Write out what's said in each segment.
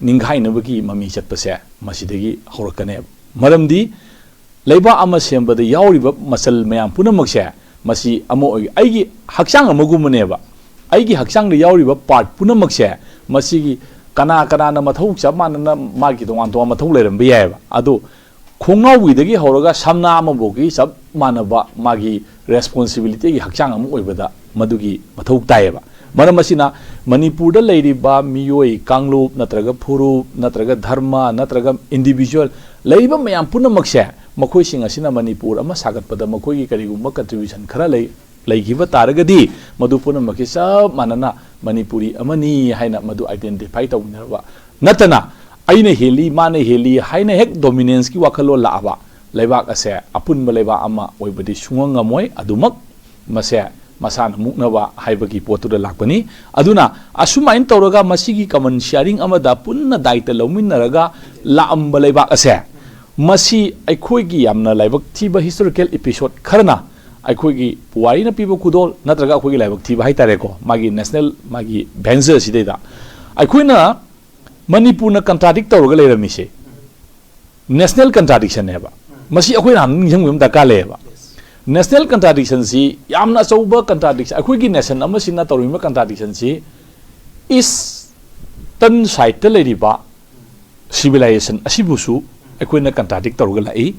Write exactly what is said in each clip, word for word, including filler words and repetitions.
ꯅꯤꯡꯈꯥꯏꯅꯕꯒꯤ ꯃꯃꯤ ꯆꯠꯄꯁꯦ ꯃꯁꯤꯗꯒꯤ ꯍꯧꯔꯛꯀꯅꯦꯕ꯫ ꯃꯔꯝꯗꯤ ꯂꯩꯕꯥꯛ ꯑꯃ ꯁꯦꯝꯕꯗ ꯌꯥꯎꯔꯤꯕ ꯃꯆꯜ ꯃꯌꯥꯝ ꯄꯨꯝꯅꯃꯛꯁꯦ, ꯃꯁꯤ ꯑꯃ ꯑꯣꯏ, ꯑꯩꯒꯤ ꯍꯛꯆꯥꯡ ꯑꯃꯒꯨꯝꯕꯅꯦꯕ꯫ ꯑꯩꯒꯤ ꯍꯛꯆꯥꯡꯗ ꯌꯥꯎꯔꯤꯕ part ꯄꯨꯝꯅꯃꯛꯁꯦ, ꯃꯁꯤꯒꯤ ꯀꯅꯥ ꯀꯅꯥꯅ ꯃꯊꯧ ꯆꯞ ꯃꯥꯟꯅꯅ ꯃꯥꯒꯤ ꯇꯣꯉꯥꯟ ꯇꯣꯉꯥꯟ ꯃꯊꯧ ꯂꯩꯔꯝꯕ ꯌꯥꯏꯑꯕ꯫ ꯑꯗꯣ ꯈꯣꯡꯅꯥꯎꯕꯤꯗꯒꯤ ꯍꯧꯔꯒ ꯁꯝꯅꯥ ꯑꯃꯐꯥꯎꯒꯤ ꯆꯞ ꯃꯥꯟꯅꯕ ꯃꯥꯒꯤ responsibility ꯒꯤ ꯍꯛꯆꯥꯡ ꯑꯃ ꯑꯣꯏꯕꯗ ꯃꯗꯨꯒꯤ ꯃꯊꯧ ꯇꯥꯏꯌꯦꯕ꯫ ꯃꯔꯝ ꯑꯁꯤꯅ ꯃꯅꯤꯄꯨꯔꯗ ꯂꯩꯔꯤꯕ ꯃꯤꯑꯣꯏ ꯀꯥꯡꯂꯨꯞ ꯅꯠꯇ꯭ꯔꯒ ꯐꯨꯔꯨꯞ ꯅꯠꯇ꯭ꯔꯒ ꯙꯔꯃ ꯅꯠꯇ꯭ꯔꯒ individual ꯂꯩꯔꯤꯕ ꯃꯌꯥꯝ ꯄꯨꯝꯅꯃꯛꯁꯦ, ꯃꯈꯣꯏꯁꯤꯡ ꯑꯁꯤꯅ ꯃꯅꯤꯄꯨꯔ ꯑꯃ ꯁꯥꯒꯠꯄꯗ ꯃꯈꯣꯏꯒꯤ ꯀꯔꯤꯒꯨꯝꯕ contribution ꯈꯔ ꯂꯩ, ꯂꯩꯈꯤꯕ ꯇꯥꯔꯒꯗꯤ ꯃꯗꯨ ꯄꯨꯝꯅꯃꯛꯀꯤ ꯆꯞ ꯃꯥꯟꯅꯅ ꯃꯅꯤꯄꯨꯔꯤ ꯑꯃꯅꯤ ꯍꯥꯏꯅ ꯃꯗꯨ identify ꯇꯧꯃꯤꯟꯅꯔꯕ ꯅꯠꯇꯅ, ꯑꯩꯅ ꯍꯦꯜꯂꯤ, ꯃꯥꯅ ꯍꯦꯜꯂꯤ ꯍꯥꯏꯅ ꯍꯦꯛ dominance ꯀꯤ ꯋꯥꯈꯜꯂꯣꯟ ꯂꯥꯛꯑꯕ, ꯂꯩꯕꯥꯛ ꯑꯁꯦ ꯑꯄꯨꯟꯕ ꯂꯩꯕꯥꯛ ꯑꯃ ꯑꯣꯏꯕꯗꯤ ꯁꯨꯡꯉꯝ ꯉꯝꯃꯣꯏ꯫ ꯑꯗꯨꯃꯛ ꯃꯁꯦ ꯃꯁꯥꯅ ꯃꯨꯛꯅꯕ ꯍꯥꯏꯕꯒꯤ ꯄꯣꯠꯇꯨꯗ ꯂꯥꯛꯄꯅꯤ꯫ ꯑꯗꯨꯅ ꯑꯁꯨꯃꯥꯏꯅ ꯇꯧꯔꯒ ꯃꯁꯤꯒꯤ common sharing ꯑꯃꯗ ꯄꯨꯟꯅ ꯗꯥꯏꯇ ꯂꯧꯃꯤꯟꯅꯔꯒ ꯂꯥꯛꯑꯝꯕ ꯂꯩꯕꯥꯛ ꯑꯁꯦ, ꯃꯁꯤ ꯑꯩꯈꯣꯏꯒꯤ ꯌꯥꯝꯅ ꯂꯥꯏꯕꯛ ꯊꯤꯕ historical episode ꯈꯔꯅ ꯑꯩꯈꯣꯏꯒꯤ ꯄꯨꯋꯥꯔꯤꯅ ꯄꯤꯕ ꯈꯨꯗꯣꯜ ꯅꯠꯇ꯭ꯔꯒ ꯑꯩꯈꯣꯏꯒꯤ ꯂꯥꯏꯕꯛ ꯊꯤꯕ ꯍꯥꯏꯇꯥꯔꯦꯀꯣ, ꯃꯥꯒꯤ national ꯃꯥꯒꯤ venture ꯁꯤꯗꯩꯗ ꯑꯩꯈꯣꯏꯅ ꯃꯅꯤꯄꯨꯔꯅ contradict ꯇꯧꯔꯒ ꯂꯩꯔꯝꯃꯤꯁꯦ national contradiction ꯅꯦꯕ꯫ ꯃꯁꯤ ꯑꯩꯈꯣꯏꯅ ꯍꯥꯟꯅ ꯅꯤꯡꯁꯤꯡꯕ ꯑꯃ ꯗꯔꯀꯥꯔ ꯂꯩꯌꯦꯕ꯫ National contradiction ꯁꯤ ꯌꯥꯝꯅ ꯑꯆꯧꯕ contradiction, ꯑꯩꯈꯣꯏꯒꯤ nation ꯑꯃꯁꯤꯅ ꯇꯧꯔꯤꯕ contradiction ꯁꯤ eastern side ꯇ ꯂꯩꯔꯤꯕ civilization ꯑꯁꯤꯕꯨꯁꯨ ꯑꯩꯈꯣꯏꯅ contradict ꯇꯧꯔꯒ ꯂꯥꯛꯏ꯫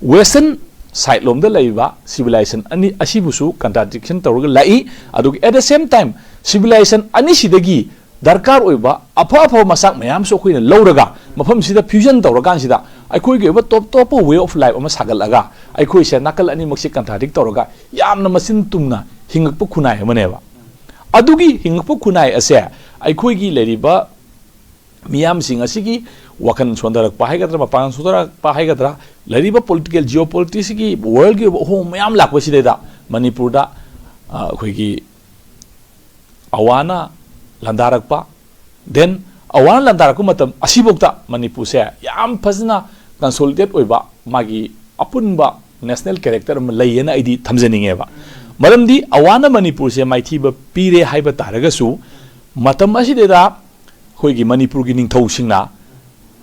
Western side ꯂꯣꯝꯗ ꯂꯩꯔꯤꯕ civilization ꯑꯅꯤ ꯑꯁꯤꯕꯨꯁꯨ contradiction ꯇꯧꯔꯒ ꯂꯥꯛꯏ꯫ ꯑꯗꯨꯒ at the same time civilization ꯑꯅꯤꯁꯤꯗꯒꯤ ꯗꯔꯀꯥꯔ ꯑꯣꯏꯕ ꯑꯐ ꯑꯐꯕ ꯃꯆꯥꯛ ꯃꯌꯥꯝꯁꯨ ꯑꯩꯈꯣꯏꯅ ꯂꯧꯔꯒ ꯃꯐꯝꯁꯤꯗ fusion ꯇꯧꯔꯀꯥꯟꯁꯤꯗ ꯑꯩꯈꯣꯏꯒꯤ ꯑꯣꯏꯕ top ꯇꯣꯞꯄ way of life ꯑꯃ ꯁꯥꯒꯠꯂꯒ ꯑꯩꯈꯣꯏꯁꯦ ꯅꯥꯀꯜ ꯑꯅꯤꯃꯛꯁꯦ contradict ꯇꯧꯔꯒ ꯌꯥꯝꯅ ꯃꯆꯤꯟ ꯇꯨꯝꯅ ꯍꯤꯡꯉꯛꯄ ꯈꯨꯟꯅꯥꯏ ꯑꯃꯅꯦꯕ꯫ ꯑꯗꯨꯒꯤ ꯍꯤꯡꯉꯛꯄ ꯈꯨꯟꯅꯥꯏ ꯑꯁꯦ ꯑꯩꯈꯣꯏꯒꯤ ꯂꯩꯔꯤꯕ ꯃꯤꯌꯥꯝꯁꯤꯡ ꯑꯁꯤꯒꯤ ꯋꯥꯈꯜ ꯁꯣꯟꯊꯔꯛꯄ ꯍꯥꯏꯒꯗ꯭ꯔꯥ, ꯃꯄꯥꯡꯒꯜ ꯁꯣꯟꯊꯔꯛꯄ ꯍꯥꯏꯒꯗ꯭ꯔꯥ, ꯂꯩꯔꯤꯕ political geopolitics ꯀꯤ world ꯒꯤ ꯑꯣꯏꯕ ꯑꯍꯣꯡꯕ ꯃꯌꯥꯝ ꯂꯥꯛꯄꯁꯤꯗꯩꯗ ꯃꯅꯤꯄꯨꯔꯗ, ꯑ, ꯑꯩꯈꯣꯏꯒꯤ ꯑꯋꯥꯅ ꯂꯥꯟꯗꯥꯔꯛꯄ, then ꯑꯋꯥꯅ ꯂꯥꯟꯗꯥꯔꯛꯄ ꯃꯇꯝ ꯑꯁꯤꯐꯥꯎꯗ ꯃꯅꯤꯄꯨꯔꯁꯦ ꯌꯥꯝ ꯐꯖꯅ consolidate ꯑꯣꯏꯕ ꯃꯥꯒꯤ ꯑꯄꯨꯟꯕ national character ꯑꯃ ꯂꯩꯌꯦꯅ ꯑꯩꯗꯤ ꯊꯝꯖꯅꯤꯡꯉꯦꯕ꯫ ꯃꯔꯝꯗꯤ ꯑꯋꯥꯅ ꯃꯅꯤꯄꯨꯔꯁꯦ ꯃꯥꯏꯊꯤꯕ ꯄꯤꯔꯦ ꯍꯥꯏꯕ ꯇꯥꯔꯒꯁꯨ, ꯃꯇꯝ ꯑꯁꯤꯗꯩꯗ ꯑꯩꯈꯣꯏꯒꯤ ꯃꯅꯤꯄꯨꯔꯒꯤ ꯅꯤꯡꯊꯧꯁꯤꯡꯅ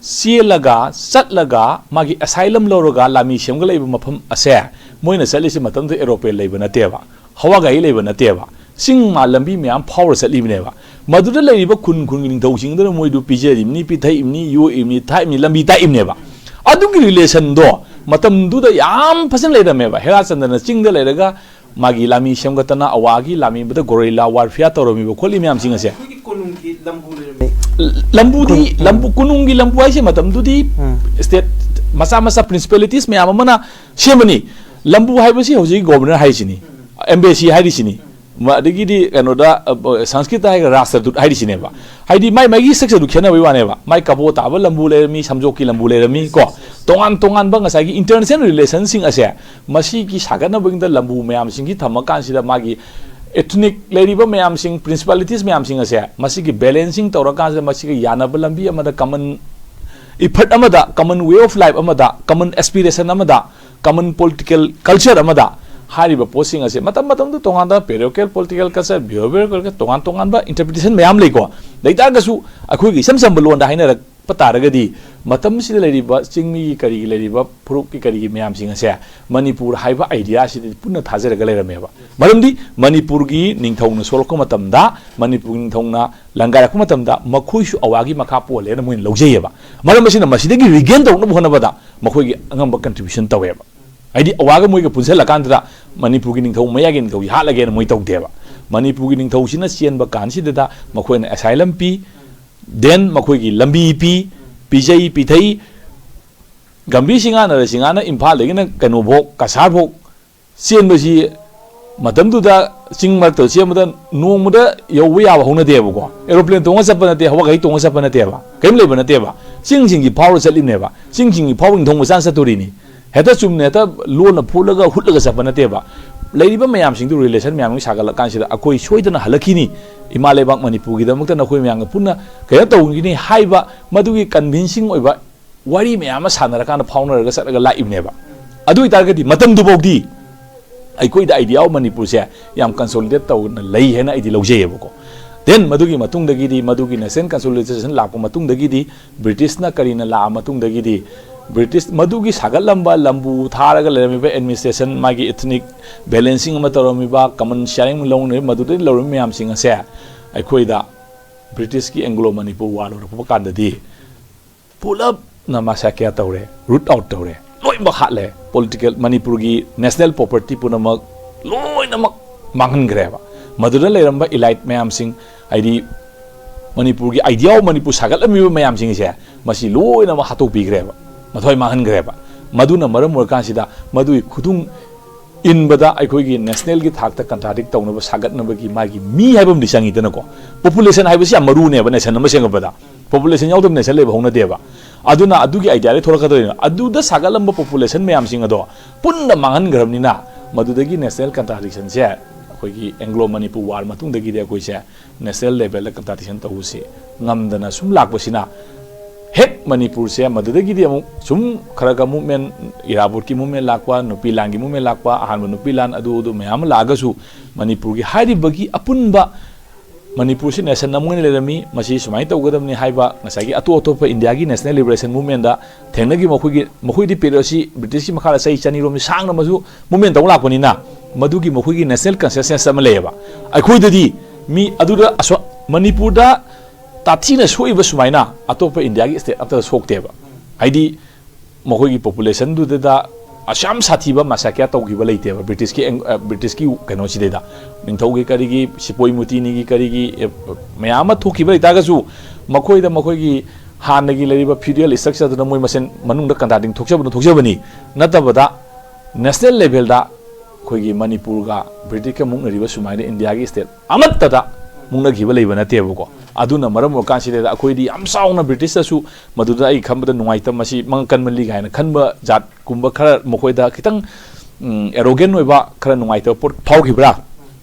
ꯆꯦꯜꯂꯒ, ꯆꯠꯂꯒ, ꯃꯥꯒꯤ ꯑꯦꯁꯥꯏꯂꯝ ꯂꯧꯔꯒ ꯂꯥꯃꯤ ꯁꯦꯝꯒꯠꯂꯛꯏꯕ ꯃꯐꯝ ꯑꯁꯦ, ꯃꯣꯏꯅ ꯆꯠꯂꯤꯁꯦ ꯃꯇꯝꯗꯨꯗ ꯑꯦꯔꯣꯄ꯭ꯂꯦꯟ ꯂꯩꯕ ꯅꯠꯇꯦꯕ, ꯍꯋꯥ ꯒꯥꯔꯤ ꯂꯩꯕ ꯅꯠꯇꯦꯕ, ꯆꯤꯡ ꯃꯥ ꯂꯝꯕꯤ ꯃꯌꯥꯝ ꯐꯥꯎꯔ ꯆꯠꯂꯤꯕꯅꯦꯕ꯫ ꯃꯗꯨꯗ ꯂꯩꯔꯤꯕ ꯈꯨꯟ ꯈꯨꯟꯒꯤ ꯅꯤꯡꯊꯧꯁꯤꯡꯗꯨꯅ ꯃꯣꯏꯗꯨ ꯄꯤꯖꯔꯤꯕꯅꯤ, ꯄꯤꯊꯛꯏꯕꯅꯤ, ꯌꯣꯛꯏꯕꯅꯤ, ꯊꯥꯛꯏꯕꯅꯤ, ꯂꯝꯕꯤ ꯇꯥꯛꯏꯕꯅꯦꯕ꯫ ꯑꯗꯨꯒꯤ ꯔꯤꯂꯦꯁꯟꯗꯣ ꯃꯇꯝꯗꯨꯗ ꯌꯥꯝ ꯐꯖꯅ ꯂꯩꯔꯝꯃꯦꯕ꯫ ꯍꯦꯔꯥꯆꯟꯗ꯭ꯔꯅ ꯆꯤꯡꯗ ꯂꯩꯔꯒ ꯃꯥꯒꯤ ꯂꯥꯃꯤ ꯁꯦꯝꯒꯠꯇꯅ, ꯑꯋꯥꯒꯤ ꯂꯥꯃꯤꯕꯗ ꯒꯣꯔꯤꯂꯥ ꯋꯥꯔꯐꯤꯌꯥꯔ ꯇꯧꯔꯝꯃꯤꯕ ꯈꯣꯠꯂꯤ ꯃꯌꯥꯝꯁꯤꯡ ꯑꯁꯦ꯫ ꯑꯩꯈꯣꯏꯒꯤ ꯀꯣꯅꯨꯡꯒꯤ ꯂꯝꯕꯨ ꯂꯩꯔꯝꯃꯦ꯫ ꯂꯝꯕꯨꯗꯤ, ꯀꯣꯅꯨꯡ, ꯎꯝ꯫ ꯂꯝꯕꯨ, ꯀꯣꯅꯨꯡꯒꯤ ꯂꯝꯕꯨ ꯍꯥꯏꯁꯦ ꯃꯇꯝꯗꯨꯗꯤ ꯎꯝ꯫ ꯁ꯭ꯇꯦꯠ ꯃꯆꯥ ꯃꯆꯥ ꯄ꯭ꯔꯤꯟꯁꯤꯄꯦꯂꯤꯇꯤꯁ ꯃꯌꯥꯝ ꯑꯃꯅ ꯁꯦꯝꯕꯅꯤ꯫ ꯂꯝꯕꯨ ꯍꯥꯏꯕꯁꯤ ꯍꯧꯖꯤꯛ ꯒꯣꯕꯔꯅꯔ ꯍꯥꯏꯔꯤꯁꯤꯅꯤ, ꯑꯦꯝ ꯕꯦ ꯁꯤ ꯍꯥꯏꯔꯤꯁꯤꯅꯤ, ꯃ-, ꯑꯗꯒꯤꯗꯤ ꯀꯩꯅꯣꯗ, ꯑ, ꯁꯪꯁꯀ꯭ꯔꯤꯠꯇ ꯍꯥꯏꯔꯒ ꯔꯥꯁꯇ꯭ꯔꯗꯨꯠ ꯍꯥꯏꯔꯤꯁꯤꯅꯦꯕ꯫ ꯍꯥꯏꯗꯤ ꯃꯥꯏ ꯃꯥꯏꯒꯤ ꯁ꯭ꯇ꯭ꯔꯛꯆꯔꯗꯨ ꯈꯦꯠꯅꯕꯩ ꯋꯥꯅꯦꯕ꯫ ꯃꯥꯏ ꯀꯕꯣ ꯇꯥꯕ ꯂꯝꯕꯨ ꯂꯩꯔꯝꯃꯤ, ꯁꯝꯖꯣꯛꯀꯤ ꯂꯝꯕꯨ ꯂꯩꯔꯝꯃꯤ ꯀꯣ꯫ ꯇꯣꯉꯥꯟ ꯇꯣꯉꯥꯟꯕ ꯉꯁꯥꯏꯒꯤ ꯏꯟꯇꯔꯅꯦꯁꯅꯦꯜ ꯔꯤꯂꯦꯁꯟꯁꯤꯡ ꯑꯁꯦ ꯃꯁꯤꯒꯤ ꯁꯥꯒꯠꯅꯕꯒꯤꯗ ꯂꯝꯕꯨ ꯃꯌꯥꯝꯁꯤꯡꯒꯤ ꯊꯝꯃꯀꯥꯟꯁꯤꯗ ꯃꯥꯒꯤ ethnic ꯂꯩꯔꯤꯕ ꯃꯌꯥꯝꯁꯤꯡ, ꯄ꯭ꯔꯤꯟꯁꯤꯄꯥꯂꯤꯇꯤꯁ ꯃꯌꯥꯝꯁꯤꯡ ꯑꯁꯦ ꯃꯁꯤꯒꯤ ꯕꯦꯂꯦꯟꯁꯤꯡ ꯇꯧꯔꯀꯥꯟꯁꯤꯗ ꯃꯁꯤꯒ ꯌꯥꯅꯕ ꯂꯝꯕꯤ ꯑꯃꯗ, ꯀꯃꯟ ꯏꯐꯔꯠ ꯑꯃꯗ, ꯀꯃꯟ ꯋꯦ ꯑꯣꯐ ꯂꯥꯏꯐ ꯑꯃꯗ, ꯀꯃꯟ ꯑꯦꯁꯄꯤꯔꯦꯁꯟ ꯑꯃꯗ, ꯀꯃꯟ ꯄꯣꯂꯤꯇꯤꯀꯦꯜ ꯀꯜꯆꯔ ꯑꯃꯗ ꯍꯥꯏꯔꯤꯕ ꯄꯣꯠꯁꯤꯡ ꯑꯁꯦ ꯃꯇꯝ ꯃꯇꯝꯗꯨ ꯇꯣꯉꯥꯟꯕ ꯄꯦꯔꯤꯌꯣꯀꯦꯜ ꯄꯣꯂꯤꯇꯤꯀꯦꯜ ꯀꯜꯆꯔ, ꯕꯤꯍꯦꯕꯤꯌꯔ ꯀꯜꯆꯔ, ꯇꯣꯉꯥꯟ ꯇꯣꯉꯥꯟꯕ ꯏꯟꯇꯔꯄ꯭ꯔꯤꯇꯦꯁꯟ ꯃꯌꯥꯝ ꯂꯩꯀꯣ꯫ ꯂꯩꯇꯥꯔꯒꯁꯨ ꯑꯩꯈꯣꯏꯒꯤ ꯏꯆꯝ ꯆꯝꯕ ꯂꯣꯟꯗ ꯍꯥꯏꯅꯔꯛꯄ ꯇꯥꯔꯒꯗꯤ ꯃꯇꯝꯁꯤꯗ ꯂꯩꯔꯤꯕ ꯆꯤꯡꯃꯤꯒꯤ ꯀꯔꯤꯒꯤ ꯂꯩꯔꯤꯕ ꯐꯨꯔꯨꯞꯀꯤ ꯀꯔꯤꯒꯤ ꯃꯌꯥꯝꯁꯤꯡ ꯑꯁꯦ ꯃꯅꯤꯄꯨꯔ ꯍꯥꯏꯕ ꯑꯥꯏꯗꯤꯌꯥꯁꯤꯗ ꯄꯨꯟꯅ ꯊꯥꯖꯔꯒ ꯂꯩꯔꯝꯃꯦꯕ꯫ ꯃꯔꯝꯗꯤ ꯃꯅꯤꯄꯨꯔꯒꯤ ꯅꯤꯡꯊꯧꯅ ꯁꯣꯜꯂꯛꯄ ꯃꯇꯝꯗ, ꯃꯅꯤꯄꯨꯔꯒꯤ ꯅꯤꯡꯊꯧꯅ ꯂꯪꯒꯥꯏꯔꯛꯄ ꯃꯇꯝꯗ ꯃꯈꯣꯏꯁꯨ ꯑꯋꯥꯒꯤ ꯃꯈꯥ ꯄꯣꯜꯂꯦꯅ ꯃꯣꯏꯅ ꯂꯧꯖꯩꯌꯦꯕ꯫ ꯃꯔꯝ ꯑꯁꯤꯅ ꯃꯁꯤꯗꯒꯤ ꯔꯤꯒꯦꯟ ꯇꯧꯅꯕ ꯍꯣꯠꯅꯕꯗ ꯃꯈꯣꯏꯒꯤ ꯑꯉꯝꯕ ꯀꯟꯇ꯭ꯔꯤꯕ꯭ꯌꯨꯁꯟ ꯇꯧꯋꯦꯕ꯫ ꯍꯥꯏꯗꯤ ꯑꯋꯥꯒ ꯃꯣꯏꯒ ꯄꯨꯟꯁꯤꯜꯂꯀꯥꯟꯗꯨꯗ ꯃꯅꯤꯄꯨꯔꯒꯤ ꯅꯤꯡꯊꯧ ꯃꯌꯥꯏꯒꯤ ꯅꯤꯡꯊꯧꯁꯤ ꯍꯥꯠꯂꯒꯦꯅ ꯃꯣꯏ ꯇꯧꯗꯦꯕ꯫ ꯃꯅꯤꯄꯨꯔꯒꯤ ꯅꯤꯡꯊꯧꯁꯤꯅ ꯆꯦꯟꯕ ꯀꯥꯟꯁꯤꯗ ꯃꯈꯣꯏꯅ ꯑꯦꯁꯥꯏꯂꯝ ꯄꯤ, ꯗꯦꯟ ꯃꯈꯣꯏꯒꯤ ꯂꯝꯕꯤ ꯄꯤ, ꯄꯤꯖꯩ ꯄꯤꯊꯩ꯫ ꯒꯝꯚꯤꯔ ꯁꯤꯡꯍ, ꯅꯔꯁꯤꯡꯍꯅ ꯏꯝꯐꯥꯜꯗꯒꯤꯅ ꯀꯩꯅꯣꯐꯥꯎ, ꯀꯁꯥꯔꯐꯥꯎ ꯆꯦꯟꯕꯁꯤ ꯃꯇꯝꯗꯨꯗ ꯆꯤꯡ ꯃꯔꯛꯇ ꯆꯦꯟꯕꯗ ꯅꯣꯡꯃꯗ ꯌꯧꯕ ꯌꯥꯕ ꯍꯧꯅꯗꯦꯕꯀꯣ꯫ ꯑꯦꯔꯣꯄ꯭ꯂꯦꯟ ꯇꯣꯡꯉ ꯆꯠꯄ ꯅꯠꯇꯦ, ꯍꯋꯥ ꯒꯥꯔꯤ ꯇꯣꯡꯉ ꯆꯠꯄ ꯅꯠꯇꯦꯕ, ꯀꯔꯤꯝ ꯂꯩꯕ ꯅꯠꯇꯦꯕ꯫ ꯆꯤꯡꯁꯤꯡꯁꯤ ꯐꯥꯎꯔ ꯆꯠꯂꯤꯕꯅꯦꯕ꯫ ꯆꯤꯡꯁꯤꯡꯁꯤ ꯐꯥꯎꯔ ꯅꯤꯡꯊꯧ ꯃꯆꯥꯅ ꯆꯠꯇꯣꯔꯤꯅꯤ꯫ ꯍꯦꯛꯇ ꯆꯨꯝꯅ ꯍꯦꯛꯇ ꯂꯣꯟꯅ ꯐꯨꯠꯂꯒ ꯍꯨꯠꯂꯒ ꯆꯠꯄ ꯅꯠꯇꯦꯕ꯫ ꯂꯩꯔꯤꯕ ꯃꯌꯥꯝꯁꯤꯡꯗꯨ, ꯔꯤꯂꯦꯁꯟ ꯃꯌꯥꯝ ꯑꯃ ꯁꯥꯒꯠꯂꯀꯥꯟꯁꯤꯗ ꯑꯩꯈꯣꯏ ꯁꯣꯏꯗꯅ ꯍꯜꯂꯛꯈꯤꯅꯤ, ꯏꯃꯥ ꯂꯩꯕꯥꯛ ꯃꯅꯤꯄꯨꯔꯒꯤꯗꯃꯛꯇ ꯅꯈꯣꯏ ꯃꯌꯥꯝꯒ ꯄꯨꯟꯅ ꯀꯩꯅꯣ ꯇꯧꯈꯤꯅꯤ ꯍꯥꯏꯕ ꯃꯗꯨꯒꯤ ꯀꯟꯚꯤꯟꯁꯤꯡ ꯑꯣꯏꯕ ꯋꯥꯔꯤ ꯃꯌꯥꯝ ꯑꯃ ꯁꯥꯟꯅꯔꯀꯥꯟꯗ ꯐꯥꯎꯅꯔꯒ ꯆꯠꯂꯒ ꯂꯥꯛꯏꯕꯅꯦꯕ꯫ ꯑꯗꯨ ꯑꯣꯏꯇꯥꯔꯒꯗꯤ ꯃꯇꯝꯗꯨꯐꯥꯎꯗꯤ ꯑꯩꯈꯣꯏꯗ idea of ꯃꯅꯤꯄꯨꯔꯁꯦ ꯌꯥꯝ consolidate ꯇꯧꯅ ꯂꯩ ꯍꯥꯏꯅ ꯑꯩꯗꯤ ꯂꯧꯖꯩꯌꯦꯕꯀꯣ꯫ Then ꯃꯗꯨꯒꯤ ꯃꯇꯨꯡꯗꯒꯤꯗꯤ, ꯃꯗꯨꯒꯤ national consolidation ꯂꯥꯛꯄ ꯃꯇꯨꯡꯗꯒꯤꯗꯤ, ꯕ꯭ꯔꯤꯇꯤꯁꯅ ꯀꯔꯤꯅ ꯂꯥꯛꯑ ꯃꯇꯨꯡꯗꯒꯤꯗꯤ, ꯕ꯭ꯔꯤꯇꯤꯁ ꯃꯗꯨꯒꯤ ꯁꯥꯒꯠꯂꯝꯕ, ꯂꯝꯕꯨ ꯊꯥꯔꯒ ꯂꯩꯔꯝꯃꯤꯕ administration, ꯃꯥꯒꯤ ethnic balancing ꯑꯃ ꯇꯧꯔꯝꯃꯤꯕ, common sharing ꯂꯧꯅꯔꯤꯕ, ꯃꯗꯨꯗꯒꯤ ꯂꯧꯔꯝꯃꯤꯕ ꯃꯌꯥꯝꯁꯤꯡ ꯑꯁꯦ ꯑꯩꯈꯣꯏꯗ ꯕ꯭ꯔꯤꯇꯤꯁꯀꯤ Anglo Manipur war ꯂꯣꯏꯔꯛꯄ ꯀꯥꯟꯗꯗꯤ ꯄꯨꯂꯞꯅ massacre ꯇꯧꯔꯦ, root out ꯇꯧꯔꯦ, ꯂꯣꯏꯅꯃꯛ ꯍꯥꯠꯂꯦ꯫ Political, ꯃꯅꯤꯄꯨꯔꯒꯤ national property ꯄꯨꯝꯅꯃꯛ ꯂꯣꯏꯅꯃꯛ ꯃꯥꯡꯍꯟꯈ꯭ꯔꯦꯕ꯫ ꯃꯗꯨꯗ ꯂꯩꯔꯝꯕ elite ꯃꯌꯥꯝꯁꯤꯡ, ꯍꯥꯏꯗꯤ ꯃꯅꯤꯄꯨꯔꯒꯤ idea of ꯃꯅꯤꯄꯨꯔ ꯁꯥꯒꯠꯂꯝꯃꯤꯕ ꯃꯌꯥꯝꯁꯤꯡꯁꯦ, ꯃꯁꯤ ꯂꯣꯏꯅꯃꯛ ꯍꯥꯠꯇꯣꯛꯄꯤꯈ꯭ꯔꯦꯕ, ꯃꯊ꯭ꯋꯥꯏ ꯃꯥꯡꯍꯟꯈ꯭ꯔꯦꯕ꯫ ꯃꯗꯨꯅ ꯃꯔꯝ ꯑꯣꯏꯔꯀꯥꯟꯁꯤꯗ ꯃꯗꯨꯒꯤ ꯈꯨꯗꯨꯡ ꯏꯟꯕꯗ ꯑꯩꯈꯣꯏꯒꯤ national ꯒꯤ ꯊꯥꯛꯇ contradict ꯇꯧꯅꯕ, ꯁꯥꯒꯠꯅꯕꯒꯤ ꯃꯥꯒꯤ ꯃꯤ ꯍꯥꯏꯕ ꯑꯃꯗꯤ ꯆꯪꯉꯤꯗꯅꯀꯣ꯫ Population ꯍꯥꯏꯕꯁꯤ ꯌꯥꯝ ꯃꯔꯨꯅꯦꯕ nation ꯑꯃ ꯁꯦꯝꯒꯠꯄꯗ꯫ Population ꯌꯥꯎꯗꯕ nation ꯂꯩꯕ ꯍꯧꯅꯗꯦꯕ꯫ ꯑꯗꯨꯅ ꯑꯗꯨꯒꯤ idea ꯗꯒꯤ ꯊꯣꯛꯂꯛꯀꯗꯣꯏꯅꯦ꯫ ꯑꯗꯨꯗ ꯁꯥꯒꯠꯂꯝꯕ population ꯃꯌꯥꯝꯁꯤꯡ ꯑꯗꯣ ꯄꯨꯟꯅ ꯃꯥꯡꯍꯟꯈ꯭ꯔꯕꯅꯤꯅ, ꯃꯗꯨꯗꯒꯤ national contradiction ꯁꯦ ꯑꯩꯈꯣꯏꯒꯤ Anglo Manipur war ꯃꯇꯨꯡꯗꯒꯤꯗꯤ ꯑꯩꯈꯣꯏꯁꯦ national level ꯗ contradiction ꯇꯧꯕꯁꯤ ꯉꯝꯗꯅ ꯁꯨꯝ ꯂꯥꯛꯄꯁꯤꯅ, ꯍꯦꯛ ꯃꯅꯤꯄꯨꯔꯁꯦ ꯃꯗꯨꯗꯒꯤꯗꯤ ꯑꯃꯨꯛ ꯁꯨꯝ ꯈꯔ ꯈꯔ movement, ꯏꯔꯥꯕꯣꯠꯀꯤ movement ꯂꯥꯛꯄ, ꯅꯨꯄꯤ ꯂꯥꯟꯒꯤ movement ꯂꯥꯛꯄ, ꯑꯍꯥꯟꯕ ꯅꯨꯄꯤ ꯂꯥꯟ, ꯑꯗꯨ ꯑꯗꯨ ꯃꯌꯥꯝ ꯑꯃ ꯂꯥꯛꯑꯒꯁꯨ, ꯃꯅꯤꯄꯨꯔꯒꯤ ꯍꯥꯏꯔꯤꯕꯒꯤ ꯑꯄꯨꯟꯕ ꯃꯅꯤꯄꯨꯔꯁꯤ nation ꯑꯃ ꯑꯣꯏꯅ ꯂꯩꯔꯝꯃꯤ, ꯃꯁꯤ ꯁꯨꯃꯥꯏꯅ ꯇꯧꯒꯗꯕꯅꯤ ꯍꯥꯏꯕ ꯉꯁꯥꯏꯒꯤ ꯑꯇꯣꯞ ꯑꯇꯣꯞꯄ India ꯒꯤ national liberation movement ꯗ ꯊꯦꯡꯅꯈꯤꯕ ꯃꯈꯣꯏꯒꯤ, ꯃꯈꯣꯏꯗꯤ period ꯑꯁꯤ ꯕ꯭ꯔꯤꯇꯤꯁꯀꯤ ꯃꯈꯥꯗ ꯆꯍꯤ ꯆꯅꯤꯔꯣꯝ ꯁꯥꯡꯅ ꯃꯁꯨ movement ꯇꯧ ꯂꯥꯛꯄꯅꯤꯅ, ꯃꯗꯨꯒꯤ ꯃꯈꯣꯏꯒꯤ national consciousness ꯑꯃ ꯂꯩꯌꯦꯕ꯫ ꯑꯩꯈꯣꯏꯗꯗꯤ ꯃꯤ ꯑꯗꯨꯗ ꯑꯁꯣ-, ꯃꯅꯤꯄꯨꯔꯗ ꯇꯥꯊꯤꯅ ꯁꯣꯛꯏꯕ ꯁꯨꯃꯥꯏꯅ ꯑꯇꯣꯞꯄ India ꯒꯤ state ꯑꯃꯠꯇꯗ ꯁꯣꯛꯇꯦꯕ꯫ ꯍꯥꯏꯗꯤ ꯃꯈꯣꯏꯒꯤ population ꯗꯨꯗ ꯑꯁꯨꯛ ꯌꯥꯝ ꯁꯥꯊꯤꯕ massacre ꯇꯧꯈꯤꯕ ꯂꯩꯇꯦꯕ ꯕ꯭ꯔꯤꯇꯤꯁꯀꯤ ꯑꯦꯡ-, ꯑ, ꯕ꯭ꯔꯤꯇꯤꯁꯀꯤ ꯀꯩꯅꯣꯁꯤꯗꯩꯗ꯫ ꯅꯤꯡꯊꯧꯒꯤ ꯀꯔꯤꯒꯤ, ꯁꯤꯄꯣꯏ ꯃꯨꯇꯤꯅꯤꯒꯤ ꯀꯔꯤꯒꯤ, ꯑꯦ, ꯃꯌꯥꯝ ꯑꯃ ꯊꯣꯛꯈꯤꯕ ꯂꯩꯇꯥꯔꯒꯁꯨ, ꯃꯈꯣꯏꯗ ꯃꯈꯣꯏꯒꯤ ꯍꯥꯟꯅꯒꯤ ꯂꯩꯔꯤꯕ feudal structure ꯗꯨꯅ ꯃꯣꯏ ꯃꯁꯦꯟ ꯃꯅꯨꯡꯗ contradict ꯊꯣꯛꯆꯕꯅ ꯊꯣꯛꯆꯕꯅꯤ꯫ ꯅꯠꯇꯕꯗ national level ꯗ ꯑꯩꯈꯣꯏꯒꯤ ꯃꯅꯤꯄꯨꯔꯒ ꯕ꯭ꯔꯤꯇꯤꯁꯀ ꯃꯨꯛꯅꯔꯤꯕ ꯁꯨꯃꯥꯏꯅ India ꯒꯤ state ꯑꯃꯠꯇꯗ ꯃꯨꯛꯅꯈꯤꯕ ꯂꯩꯕ ꯅꯠꯇꯦꯕꯀꯣ꯫ ꯑꯗꯨꯅ ꯃꯔꯝ ꯑꯣꯏꯔꯀꯥꯟꯁꯤꯗ ꯑꯩꯈꯣꯏꯗꯤ ꯌꯥꯝ ꯆꯥꯎꯅ ꯕ꯭ꯔꯤꯇꯤꯁꯇꯁꯨ ꯃꯗꯨꯗ ꯑꯩ ꯈꯟꯕꯗ ꯅꯨꯡꯉꯥꯏꯇꯕ, ꯃꯁꯤ ꯃꯉꯛ ꯀꯟꯃꯜꯂꯤ ꯀꯥꯏꯅ ꯈꯟꯕ ꯖꯥꯠꯀꯨꯝꯕ ꯈꯔ, ꯃꯈꯣꯏꯗ ꯈꯤꯇꯪ, ꯎꯝ, arrogant ꯑꯣꯏꯕ, ꯈꯔ ꯅꯨꯡꯉꯥꯏꯇꯕ ꯄꯣꯠ ꯐꯥꯎꯈꯤꯕ꯭ꯔꯥ?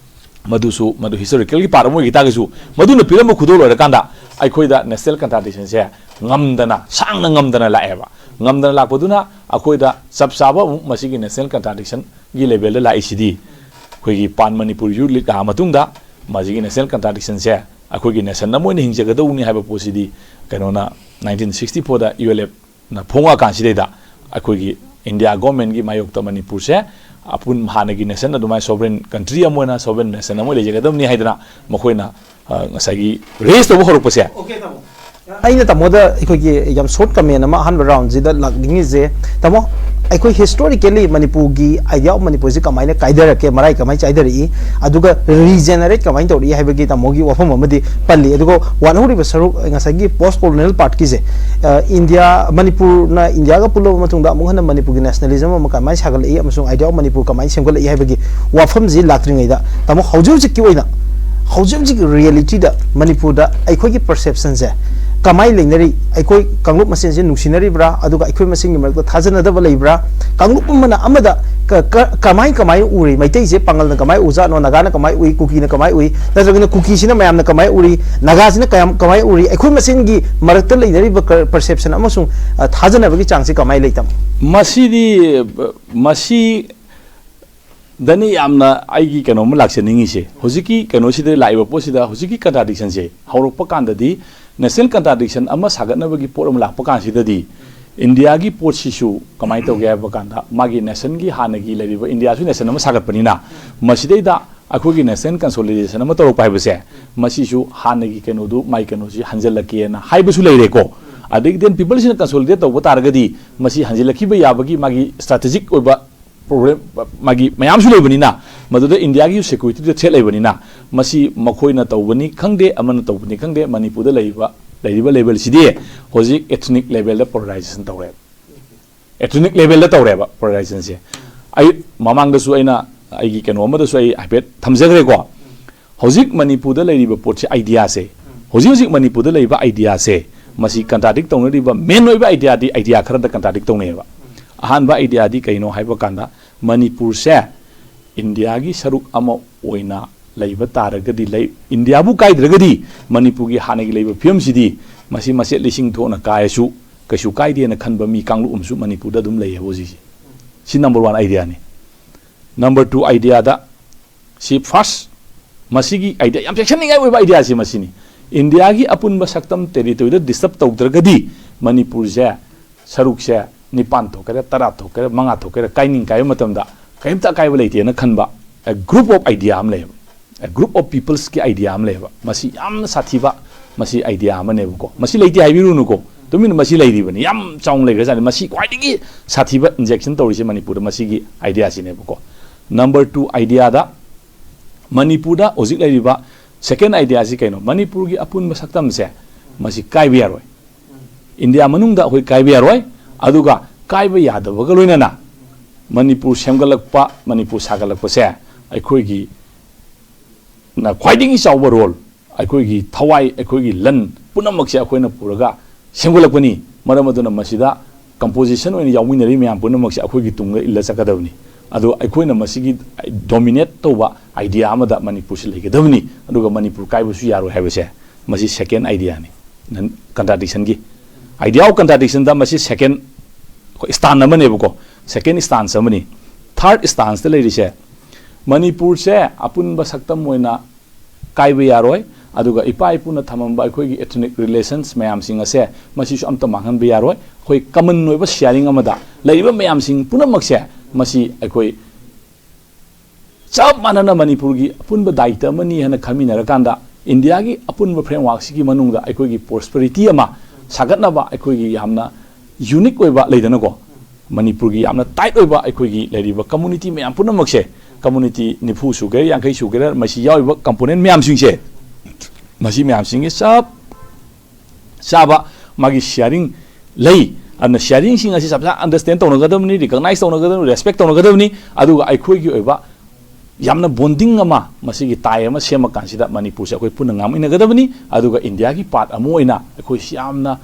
ꯃꯗꯨꯁꯨ, ꯃꯗꯨ historical ꯒꯤ part ꯑꯃ ꯑꯣꯏꯈꯤ ꯇꯥꯔꯒꯁꯨ, ꯃꯗꯨꯅ ꯄꯤꯔꯝꯕ ꯈꯨꯗꯣꯜ ꯑꯣꯏꯔꯀꯥꯟꯗ ꯑꯩꯈꯣꯏꯗ national contradiction ꯁꯦ ꯉꯝꯗꯅ, ꯁꯥꯡꯅ ꯉꯝꯗꯅ ꯂꯥꯛꯑꯦꯕ꯫ ꯉꯝꯗꯅ ꯂꯥꯛꯄꯗꯨꯅ ꯑꯩꯈꯣꯏꯗ ꯆꯞ ꯆꯥꯕ ꯑꯃꯨꯛ ꯃꯁꯤꯒꯤ national contradiction ꯒꯤ level ꯗ ꯂꯥꯛꯏꯁꯤꯗꯤ, ꯑꯩꯈꯣꯏꯒꯤ Pan Manipur Youth League ꯂꯥꯛꯑ ꯃꯇꯨꯡꯗ ꯃꯁꯤꯒꯤ national contradiction ꯁꯦ ꯑꯩꯈꯣꯏꯒꯤ ꯅꯦꯁꯟ ꯑꯃ ꯑꯣꯏꯅ ꯍꯤꯡꯖꯒꯗꯧꯕꯅꯤ ꯍꯥꯏꯕ ꯄꯣꯠꯁꯤꯗꯤ ꯀꯩꯅꯣꯅ ꯅꯥꯏꯟꯇꯤꯟ ꯁꯤꯛꯁꯇꯤ ꯐꯣꯔꯗ ꯌꯨ ꯑꯦꯜ ꯑꯦꯐꯅ ꯐꯣꯡꯉꯛꯑꯀꯥꯟꯁꯤꯗꯩꯗ ꯑꯩꯈꯣꯏꯒꯤ ꯏꯟꯗꯤꯌꯥ ꯒꯣꯔꯃꯦꯟꯒꯤ ꯃꯥꯌꯣꯛꯇ ꯃꯅꯤꯄꯨꯔꯁꯦ ꯑꯄꯨꯟ ꯍꯥꯟꯅꯒꯤ ꯅꯦꯁꯟ ꯑꯗꯨꯃꯥꯏꯅ ꯁꯣꯕꯔꯦꯟ ꯀꯟꯇ꯭ꯔꯤ ꯑꯃ ꯑꯣꯏꯅ ꯁꯣꯕꯔꯦꯟ ꯅꯦꯁꯟ ꯑꯃ ꯑꯣꯏꯅ ꯂꯩꯖꯒꯗꯕꯅꯤ ꯍꯥꯏꯗꯅ ꯃꯈꯣꯏꯅ ꯑ, ꯉꯁꯥꯏꯒꯤ ꯔꯦꯁ ꯇꯧꯕ ꯍꯧꯔꯛꯄꯁꯦ꯫ ꯑꯩꯅ ꯇꯥꯃꯣꯗ ꯑꯩꯈꯣꯏꯒꯤ ꯌꯥꯝ ꯁꯣꯔꯠ ꯀꯃꯦꯟ ꯑꯃ ꯑꯍꯥꯟꯕ ꯔꯥꯎꯟꯁꯤꯗ ꯂꯥꯛꯅꯤꯡꯉꯤꯁꯦ, ꯇꯥꯃꯣ, ꯑꯩꯈꯣꯏ ꯍꯤꯁꯇꯣꯔꯤꯀꯦꯂꯤ ꯃꯅꯤꯄꯨꯔꯒꯤ ꯑꯥꯏꯗꯤꯌꯥ ꯑꯣꯐ ꯃꯅꯤꯄꯨꯔꯁꯤ ꯀꯃꯥꯏꯅ ꯀꯥꯏꯊꯔꯛꯀꯦ, ꯃꯔꯥꯏ ꯀꯃꯥꯏꯅ ꯆꯥꯏꯊꯔꯛꯏ, ꯑꯗꯨꯒ ꯔꯤꯖꯦꯅꯔꯦꯠ ꯀꯃꯥꯏꯅ ꯇꯧꯔꯛꯏ ꯍꯥꯏꯕꯒꯤ ꯇꯥꯃꯣꯒꯤ ꯋꯥꯐꯝ ꯑꯃꯗꯤ ꯄꯜꯂꯤ꯫ ꯑꯗꯨꯒ ꯋꯥꯠꯍꯧꯔꯤꯕ ꯁꯔꯨꯛ, ꯉꯁꯥꯏꯒꯤ ꯄꯣꯁ ꯀꯣꯂꯣꯅꯤꯌꯦꯜ ꯄꯥꯔꯠꯀꯤꯁꯦ, ꯑ, ꯏꯟꯗꯤꯌꯥ, ꯃꯅꯤꯄꯨꯔꯅ ꯏꯟꯗꯤꯌꯥꯒ ꯄꯨꯜꯂꯕ ꯃꯇꯨꯡꯗ ꯑꯃꯨꯛ ꯍꯟꯅ ꯃꯅꯤꯄꯨꯔꯒꯤ ꯅꯦꯁꯅꯦꯂꯤꯖꯝ ꯑꯃ ꯀꯃꯥꯏꯅ ꯁꯥꯒꯠꯂꯛꯏ ꯑꯃꯁꯨꯡ ꯑꯥꯏꯗꯤꯌꯥ ꯑꯣꯐ ꯃꯅꯤꯄꯨꯔ ꯀꯃꯥꯏꯅ ꯁꯦꯝꯒꯠꯂꯛꯏ ꯍꯥꯏꯕꯒꯤ ꯋꯥꯐꯝꯁꯤ ꯂꯥꯛꯇ꯭ꯔꯤꯉꯩꯗ, ꯇꯥꯃꯣ, ꯍꯧꯖꯤꯛ ꯍꯧꯖꯤꯛꯀꯤ ꯑꯣꯏꯅ, ꯍꯧꯖꯤꯛ ꯍꯧꯖꯤꯛ ꯔꯤꯌꯦꯂꯤꯇꯤꯗ ꯃꯅꯤꯄꯨꯔꯗ ꯑꯩꯈꯣꯏꯒꯤ ꯄꯔꯁꯦꯞꯁꯟꯁꯦ ꯀꯃꯥꯏꯅ ꯂꯩꯅꯔꯤ? ꯑꯩꯈꯣꯏ ꯀꯥꯡꯂꯨꯞ ꯃꯁꯦꯟꯁꯦ ꯅꯨꯡꯁꯤꯅꯔꯤꯕ꯭ꯔꯥ? ꯑꯗꯨꯒ ꯑꯩꯈꯣꯏ ꯃꯁꯦꯟꯒꯤ ꯃꯔꯛꯇ ꯊꯥꯖꯅꯗꯕ ꯂꯩꯕ꯭ꯔꯥ? ꯀꯥꯡꯂꯨꯞ ꯑꯃꯅ ꯑꯃꯗ ꯀ-, ꯀ-, ꯀꯃꯥꯏ ꯀꯃꯥꯏꯅ ꯎꯔꯤ? ꯃꯩꯇꯩꯁꯦ ꯄꯥꯉꯜꯅ ꯀꯃꯥꯏ ꯎꯖꯥꯠꯅꯣ? ꯅꯥꯒꯥꯅ ꯀꯃꯥꯏ ꯎꯏ? ꯀꯨꯀꯤꯅ ꯀꯃꯥꯏ ꯎꯏ? ꯅꯠꯇ꯭ꯔꯒꯅ ꯀꯨꯀꯤꯁꯤꯅ ꯃꯌꯥꯝꯅ ꯀꯃꯥꯏ ꯎꯔꯤ? ꯅꯥꯒꯥꯁꯤꯅ ꯀꯌꯥꯝ, ꯀꯃꯥꯏ ꯎꯔꯤ? ꯑꯩꯈꯣꯏ ꯃꯁꯦꯟꯒꯤ ꯃꯔꯛꯇ ꯂꯩꯅꯔꯤꯕ ꯀ-, ꯄꯔꯁꯦꯞꯁꯟ ꯑꯃꯁꯨꯡ, ꯑ, ꯊꯥꯖꯅꯕꯒꯤ ꯆꯥꯡꯁꯤ ꯀꯃꯥꯏ ꯂꯩ, ꯇꯥꯃꯣ? ꯃꯁꯤꯗꯤ, ꯑ, ꯃꯁꯤ ꯗꯅꯤ ꯌꯥꯝꯅ ꯑꯩꯒꯤ ꯀꯩꯅꯣꯝꯃ ꯂꯥꯛꯆꯅꯤꯡꯉꯤꯁꯦ꯫ ꯍꯧꯖꯤꯛꯀꯤ ꯀꯩꯅꯣꯁꯤꯗ ꯂꯥꯛꯏꯕ ꯄꯣꯠꯁꯤꯗ ꯍꯧꯖꯤꯛꯀꯤ ꯀꯟꯇ꯭ꯔꯥꯗꯤꯛꯁꯟꯁꯦ ꯍꯧꯔꯛꯄ ꯀꯥꯟꯗꯗꯤ, ꯅꯦꯁꯅꯦꯜ ꯀꯟꯇ꯭ꯔꯥꯗꯤꯛꯁꯟ ꯑꯃ ꯁꯥꯒꯠꯅꯕꯒꯤ ꯄꯣꯠ ꯑꯃ ꯂꯥꯛꯄ ꯀꯥꯟꯁꯤꯗꯗꯤ, ꯏꯟꯗꯤꯌꯥꯒꯤ ꯄꯣꯠꯁꯤꯁꯨ ꯀꯃꯥꯏꯅ ꯇꯧꯒꯦ ꯍꯥꯏꯕ ꯀꯥꯟꯗ, ꯃꯥꯒꯤ ꯅꯦꯁꯟꯒꯤ ꯍꯥꯟꯅꯒꯤ ꯂꯩꯔꯤꯕ ꯏꯟꯗꯤꯌꯥꯁꯨ ꯅꯦꯁꯟ ꯑꯃ ꯁꯥꯒꯠꯄꯅꯤꯅ, ꯃꯁꯤꯗꯩꯗ ꯑꯩꯈꯣꯏꯒꯤ ꯅꯦꯁꯅꯦꯜ ꯀꯟꯁꯣꯂꯤꯗꯦꯁꯟ ꯑꯃ ꯇꯧꯔꯛꯄ ꯍꯥꯏꯕꯁꯦ, ꯃꯁꯤꯁꯨ ꯍꯥꯟꯅꯒꯤ ꯀꯩꯅꯣꯗꯨ, ꯃꯥꯒꯤ ꯀꯩꯅꯣꯁꯤ ꯍꯟꯖꯜꯂꯛꯀꯦꯅ ꯍꯥꯏꯕꯁꯨ ꯂꯩꯔꯦꯀꯣ꯫ ꯑꯗꯒꯤ ꯗꯦꯟ ꯄꯤꯄꯜꯁꯤꯅ ꯀꯟꯁꯣꯂꯤꯗꯦꯠ ꯇꯧꯕ ꯇꯥꯔꯒꯗꯤ, ꯃꯁꯤ ꯍꯟꯖꯤꯜꯂꯛꯈꯤꯕ ꯌꯥꯕꯒꯤ ꯃꯥꯒꯤ ꯁ꯭ꯇ꯭ꯔꯦꯇꯦꯖꯤꯛ ꯑꯣꯏꯕ ꯄ꯭ꯔꯣꯕ꯭ꯂꯦꯝ, ꯃꯥꯒꯤ ꯃꯌꯥꯝꯁꯨ ꯂꯩꯕꯅꯤꯅ, ꯃꯗꯨꯗ ꯏꯟꯗꯤꯌꯥꯒꯤ ꯁꯦꯀ꯭ꯌꯨꯔꯤꯇꯤꯗ ꯊ꯭ꯔꯦꯠ ꯂꯩꯕꯅꯤꯅ, ꯃꯁꯤ ꯃꯈꯣꯏꯅ ꯇꯧꯕꯅꯤ ꯈꯪꯗꯦ, ꯑꯃꯅ ꯇꯧꯕꯅꯤ ꯈꯪꯗꯦ, ꯃꯅꯤꯄꯨꯔꯗ ꯂꯩꯔꯤꯕ, ꯂꯩꯔꯤꯕ ꯂꯦꯕꯦꯜꯁꯤꯗꯤ ꯍꯧꯖꯤꯛ ꯑꯦꯊꯅꯤꯛ ꯂꯦꯕꯦꯜꯗ ꯄꯣꯂꯔꯥꯏꯖꯦꯁꯟ ꯇꯧꯔꯦ꯫ ꯑꯦꯊꯅꯤꯛ ꯂꯦꯕꯦꯜꯗ ꯇꯧꯔꯦꯕ ꯄꯣꯂꯔꯥꯏꯖꯦꯁꯟꯁꯦ꯫ ꯑꯩ ꯃꯃꯥꯡꯗꯁꯨ ꯑꯩꯅ ꯑꯩꯒꯤ ꯀꯩꯅꯣ ꯑꯃꯗꯁꯨ ꯑꯩ ꯍꯥꯏꯐꯦꯠ ꯊꯝꯖꯈ꯭ꯔꯦꯀꯣ꯫ ꯍꯧꯖꯤꯛ ꯃꯅꯤꯄꯨꯔꯗ ꯂꯩꯔꯤꯕ ꯄꯣꯠꯁꯦ, ꯑꯥꯏꯗꯤꯌꯥꯁꯦ, ꯍꯧꯖꯤꯛ ꯍꯧꯖꯤꯛ ꯃꯅꯤꯄꯨꯔꯗ ꯂꯩꯔꯤꯕ ꯑꯥꯏꯗꯤꯌꯥꯁꯦ, ꯃꯁꯤ ꯀꯟꯇ꯭ꯔꯥꯗꯤꯛ ꯇꯧꯅꯔꯤꯕ ꯃꯦꯟ ꯑꯣꯏꯕ ꯑꯥꯏꯗꯤꯌꯥꯗꯤ, ꯑꯥꯏꯗꯤꯌꯥ ꯈꯔꯗ ꯀꯟꯇ꯭ꯔꯥꯗꯤꯛ ꯇꯧꯅꯩꯌꯦꯕ꯫ ꯑꯍꯥꯟꯕ ꯑꯥꯏꯗꯤꯌꯥꯗꯤ ꯀꯩꯅꯣ ꯍꯥꯏꯕ ꯀꯥꯟꯗ, ꯃꯅꯤꯄꯨꯔꯁꯦ ꯏꯟꯗꯤꯌꯥꯒꯤ ꯁꯔꯨꯛ ꯑꯃ ꯑꯣꯏꯅ ꯂꯩꯕ ꯇꯥꯔꯒꯗꯤ, ꯂꯩ, ꯏꯟꯗꯤꯌꯥꯕꯨ ꯀꯥꯏꯗ꯭ꯔꯒꯗꯤ ꯃꯅꯤꯄꯨꯔꯒꯤ ꯍꯥꯟꯅꯒꯤ ꯂꯩꯕ ꯐꯤꯕꯝꯁꯤꯗꯤ ꯃꯁꯤ ꯃꯆꯦꯠ ꯂꯤꯁꯤꯡ ꯊꯣꯛꯅ ꯀꯥꯏꯔꯁꯨ ꯀꯩꯁꯨ ꯀꯥꯏꯗꯦꯅ ꯈꯟꯕ ꯃꯤ ꯀꯥꯡꯂꯨꯞ ꯑꯃꯁꯨ ꯃꯅꯤꯄꯨꯔꯗ ꯑꯗꯨꯝ ꯂꯩꯌꯦꯕ ꯍꯧꯖꯤꯛꯁꯦ꯫ ꯁꯤ ꯅꯝꯕꯔ ꯋꯥꯟ ꯑꯥꯏꯗꯤꯌꯥꯅꯤ꯫ ꯅꯝꯕꯔ ꯇꯨ ꯑꯥꯏꯗꯤꯌꯥꯗ, ꯁꯤ ꯐꯥꯔꯁ ꯃꯁꯤꯒꯤ idea ꯌꯥꯝ ꯆꯦꯛꯁꯤꯟꯅꯤꯡꯉꯥꯏ ꯑꯣꯏꯕ idea ꯁꯤ ꯃꯁꯤꯅꯤ꯫ ꯏꯟꯗꯤꯌꯥꯒꯤ ꯑꯄꯨꯟꯕ ꯁꯛꯇꯝ territory ꯗ disturb ꯇꯧꯗ꯭ꯔꯒꯗꯤ ꯃꯅꯤꯄꯨꯔꯁꯦ ꯁꯔꯨꯛꯁꯦ ꯅꯤꯄꯥꯟ ꯊꯣꯛꯀꯦꯔꯥ, ꯇꯔꯥ ꯊꯣꯛꯀꯦꯔꯥ, ꯃꯉꯥ ꯊꯣꯛꯀꯦꯔꯥ, ꯀꯥꯏꯅꯤꯡ ꯀꯥꯏꯕ ꯃꯇꯝꯗ ꯀꯔꯤꯝꯇ ꯑꯀꯥꯏꯕ ꯂꯩꯇꯦꯅ ꯈꯟꯕ a group of idea ꯑꯃ ꯂꯩꯌꯦꯕ꯫ A group of people's ꯀꯤ idea ꯑꯃ ꯂꯩꯌꯦꯕ꯫ ꯃꯁꯤ ꯌꯥꯝꯅ ꯁꯥꯊꯤꯕ, ꯃꯁꯤ idea ꯑꯃꯅꯦꯕꯀꯣ꯫ ꯃꯁꯤ ꯂꯩꯇꯦ ꯍꯥꯏꯕꯤꯔꯨꯅꯨꯀꯣ, ꯇꯨꯃꯤꯟꯅ ꯃꯁꯤ ꯂꯩꯔꯤꯕꯅꯤ, ꯌꯥꯝ ꯆꯥꯎꯅ ꯂꯩꯈ꯭ꯔꯖꯥꯠꯅꯤ꯫ ꯃꯁꯤ ꯈ꯭ꯋꯥꯏꯗꯒꯤ ꯁꯥꯊꯤꯕ injection ꯇꯧꯔꯤꯁꯦ ꯃꯅꯤꯄꯨꯔꯗ ꯃꯁꯤꯒꯤ idea ꯁꯤꯅꯦꯕꯀꯣ꯫ Number two idea ꯗ, ꯃꯅꯤꯄꯨꯔꯗ ꯍꯧꯖꯤꯛ ꯂꯩꯔꯤꯕ second idea ꯁꯤ ꯀꯩꯅꯣ? ꯃꯅꯤꯄꯨꯔꯒꯤ ꯑꯄꯨꯟꯕ ꯁꯛꯇꯝꯁꯦ ꯃꯁꯤ ꯀꯥꯏꯕ ꯌꯥꯔꯣꯏ꯫ ꯏꯟꯗꯤꯌꯥ ꯃꯅꯨꯡꯗ ꯑꯩꯈꯣꯏ ꯀꯥꯏꯕ ꯌꯥꯔꯣꯏ꯫ ꯑꯗꯨꯒ ꯀꯥꯏꯕ ꯌꯥꯗꯕꯒ ꯂꯣꯏꯅꯅ ꯃꯅꯤꯄꯨꯔ ꯁꯦꯝꯒꯠꯂꯛꯄ, ꯃꯅꯤꯄꯨꯔ ꯁꯥꯒꯠꯂꯛꯄꯁꯦ ꯑꯩꯈꯣꯏꯒꯤ ꯅ ꯈ꯭ꯋꯥꯏꯗꯒꯤ ꯆꯥꯎꯕ role, ꯑꯩꯈꯣꯏꯒꯤ ꯊꯋꯥꯏ, ꯑꯩꯈꯣꯏꯒꯤ ꯂꯟ ꯄꯨꯝꯅꯃꯛꯁꯦ ꯑꯩꯈꯣꯏꯅ ꯄꯨꯔꯒ ꯁꯦꯝꯒꯠꯂꯛꯄꯅꯤ꯫ ꯃꯔꯝ ꯑꯗꯨꯅ ꯃꯁꯤꯗ composition ꯑꯣꯏꯅ ꯌꯥꯎꯃꯤꯟꯅꯔꯤ ꯃꯌꯥꯝ ꯄꯨꯝꯅꯃꯛꯁꯦ ꯑꯩꯈꯣꯏꯒꯤ ꯇꯨꯡꯗ ꯏꯜꯂ ꯆꯠꯀꯗꯕꯅꯤ꯫ ꯑꯗꯣ ꯑꯩꯈꯣꯏꯅ ꯃꯁꯤꯒꯤ dominate ꯇꯧꯕ idea ꯑꯃꯗ ꯃꯅꯤꯄꯨꯔꯁꯤ ꯂꯩꯒꯗꯕꯅꯤ, ꯑꯗꯨꯒ ꯃꯅꯤꯄꯨꯔ ꯀꯥꯏꯕꯁꯨ ꯌꯥꯔꯣꯏ ꯍꯥꯏꯕꯁꯦ ꯃꯁꯤ second idea ꯅꯤ꯫ Contradiction ꯒꯤ idea of contradiction ꯗ ꯃꯁꯤ second ꯑꯩꯈꯣꯏ stance ꯑꯃꯅꯦꯕꯀꯣ, second stance ꯑꯃꯅꯤ꯫ Third stance ꯇ ꯂꯩꯔꯤꯁꯦ, ꯃꯅꯤꯄꯨꯔꯁꯦ ꯑꯄꯨꯟꯕ ꯁꯛꯇꯝ ꯑꯣꯏꯅ ꯀꯥꯏꯕ ꯌꯥꯔꯣꯏ꯫ ꯑꯗꯨꯒ ꯏꯄꯥ ꯏꯄꯨꯅ ꯊꯝꯃꯝꯕ ꯑꯩꯈꯣꯏꯒꯤ ethnic relations ꯃꯌꯥꯝꯁꯤꯡ ꯑꯁꯦ ꯃꯁꯤꯁꯨ ꯑꯝꯇ ꯃꯥꯡꯍꯟꯕ ꯌꯥꯔꯣꯏ꯫ ꯑꯩꯈꯣꯏ common ꯑꯣꯏꯕ sharing ꯑꯃꯗ ꯂꯩꯔꯤꯕ ꯃꯌꯥꯝꯁꯤꯡ ꯄꯨꯝꯅꯃꯛꯁꯦ ꯃꯁꯤ ꯑꯩꯈꯣꯏ ꯆꯞ ꯃꯥꯟꯅꯅ ꯃꯅꯤꯄꯨꯔꯒꯤ ꯑꯄꯨꯟꯕ ꯗꯥꯌꯤꯇ꯭ꯕ ꯑꯃꯅꯤ ꯍꯥꯏꯅ ꯈꯟꯃꯤꯟꯅꯔꯀꯥꯟꯗ ꯏꯟꯗꯤꯌꯥꯒꯤ ꯑꯄꯨꯟꯕ framework ꯁꯤꯒꯤ ꯃꯅꯨꯡꯗ ꯑꯩꯈꯣꯏꯒꯤ prosperity ꯑꯃ ꯁꯥꯒꯠꯅꯕ ꯑꯩꯈꯣꯏꯒꯤ ꯌꯥꯝꯅ unique ꯑꯣꯏꯕ ꯂꯩꯗꯅꯀꯣ, ꯃꯅꯤꯄꯨꯔꯒꯤ ꯌꯥꯝꯅ tight ꯑꯣꯏꯕ ꯑꯩꯈꯣꯏꯒꯤ ꯂꯩꯔꯤꯕ community ꯃꯌꯥꯝ ꯄꯨꯝꯅꯃꯛꯁꯦ, community ꯅꯤꯐꯨ ꯁꯨꯒꯦꯔꯥ, ꯌꯥꯡꯈꯩ ꯁꯨꯒꯦꯔꯥ, ꯃꯁꯤ ꯌꯥꯎꯔꯤꯕ component ꯃꯌꯥꯝꯁꯤꯡꯁꯦ, ꯃꯁꯤ ꯃꯌꯥꯝꯁꯤꯡꯒꯤ ꯆꯞ ꯆꯥꯕ ꯃꯥꯒꯤ sharing ꯂꯩ꯫ ꯑꯗꯨꯅ sharing ꯁꯤꯡ ꯑꯁꯤ ꯆꯞ ꯆꯥ understand ꯇꯧꯅꯒꯗꯕꯅꯤ, recognize ꯇꯧꯅꯒꯗꯕꯅꯤ, respect ꯇꯧꯅꯒꯗꯕꯅꯤ꯫ ꯑꯗꯨꯒ ꯑꯩꯈꯣꯏꯒꯤ ꯑꯣꯏꯕ ꯌꯥꯝꯅ bonding ꯑꯃ, ꯃꯁꯤꯒꯤ tie ꯑꯃ ꯁꯦꯝꯃ ꯀꯥꯟꯁꯤꯗ ꯃꯅꯤꯄꯨꯔꯁꯦ ꯑꯩꯈꯣꯏ ꯄꯨꯟꯅ ꯉꯥꯡꯃꯤꯟꯅꯒꯗꯕꯅꯤ꯫ ꯑꯗꯨꯒ ꯏꯟꯗꯤꯌꯥꯒꯤ part ꯑꯃ ꯑꯣꯏꯅ ꯑꯩꯈꯣꯏꯁꯤ ꯌꯥꯝꯅ